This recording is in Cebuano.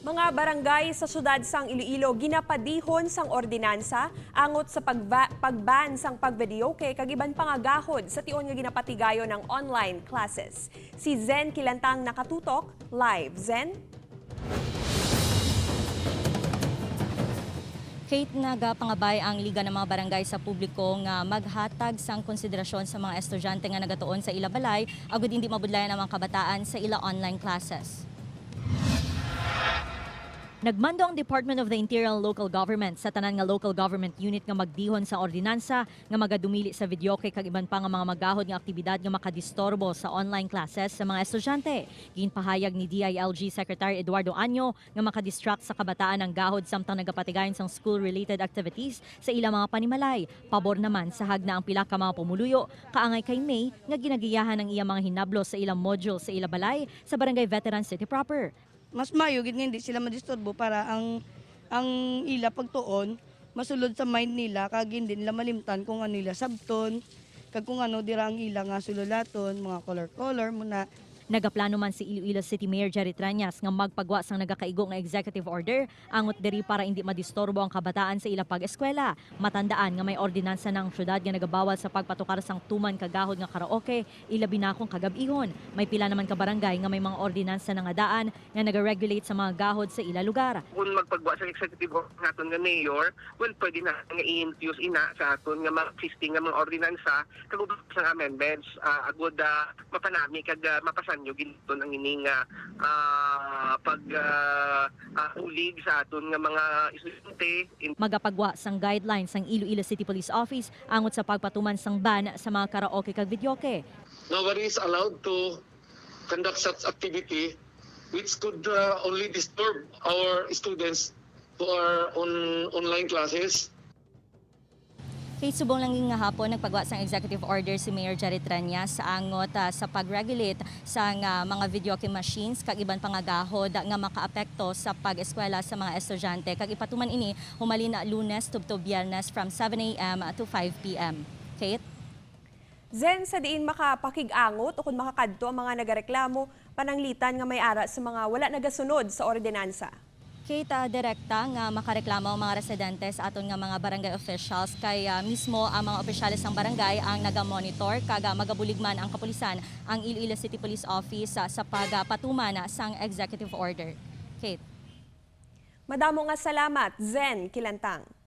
Mga barangay sa syudad sang Iloilo ginapadihon sang ordinansa angot sa pagban sang pagvideoke kag iban pa nga gahod sa tion nga ginapatigayon ng online classes. Si Zen Kilantang nakatutok live. Zen? Kate, nagapangabay ang Liga ng mga Barangay sa publiko nga maghatag sang konsiderasyon sa mga estudyante nga nagatuon sa ila balay agud hindi mabudlayan ang mga kabataan sa ila online classes. Nagmando ang Department of the Interior and Local Government sa tanan nga local government unit nga magdihon sa ordinansa nga magadumili sa videoke kag iban pa nga mga magahod nga aktibidad nga makadistorbo sa online classes sa mga estudyante. Ginpahayag ni DILG Secretary Eduardo Año nga makadistract sa kabataan ang gahod samtang nagapatigayon sang school-related activities sa ilang mga panimalay. Pabor naman sa hagna ang pila ka mga pumuluyo kaangay kay May nga ginagiyahan ang iyang mga hinablos sa ilang module sa ila balay sa Barangay Veteran City proper. Mas mayo gid nga hindi sila madisturbo para ang ila pagtuon masulod sa mind nila kag hindi nila malimtan kung ano ila sabton kag kung ano dira ang ila nga sululaton, mga color color muna. Nagaplano man si Iloilo City Mayor Jerry Treñas nga magpagwa sang nagakaigo nga executive order angot diri para hindi madistorbo ang kabataan sa ila pag-eskwela. Matandaan nga may ordinansa ng syudad nga nagabawal sa pagpatukar sang tuman kagahod nga karaoke, ilabi na kung kagabihon. May pila naman ka barangay nga may mga ordinansa na nga daan nga nagaregulate sa mga gahod sa ila lugar. Kung magpagwa sa executive order naton nga mayor, well, pwede na nga i-infuse ina sa aton nga mga existing nga mga ordinansa kag uban sa amendments agud mapanami kag mapasanyo ginton ang ining pag ulig sa aton nga mga estudyante. Magapagwa sang guidelines sang Iloilo City Police Office angot sa pagpatuman sang ban sa mga karaoke kag videoke. Nobody is allowed to conduct such activity which could only disturb our students who are on online classes. Kay subong lang nga hapon, nagpagwa sang executive order si Mayor Jerry Treñas sa angot sa pag-regulate sa nga mga videoke machines kag iban pa nga gahod nga makaapekto sa pag-eskwela sa mga estudyante. Kag ipatuman ini humalin na Lunes tubtob Biyernes from 7 a.m. to 5 p.m. Kate? Zen, sa diin makapakig-angot o kung makakadto ang mga nagareklamo, pananglitan nga may ara sa mga wala nagasunod sa ordinansa? Kate, direkta nga makareklamo ang mga residente sa aton nga mga barangay officials kay mismo ang mga opisyales ng barangay ang naga-monitor kag magabulig man ang kapulisan, ang Iloilo City Police Office, sa pagpatuman sang executive order. Kate. Madamo nga salamat, Zen Kilantang.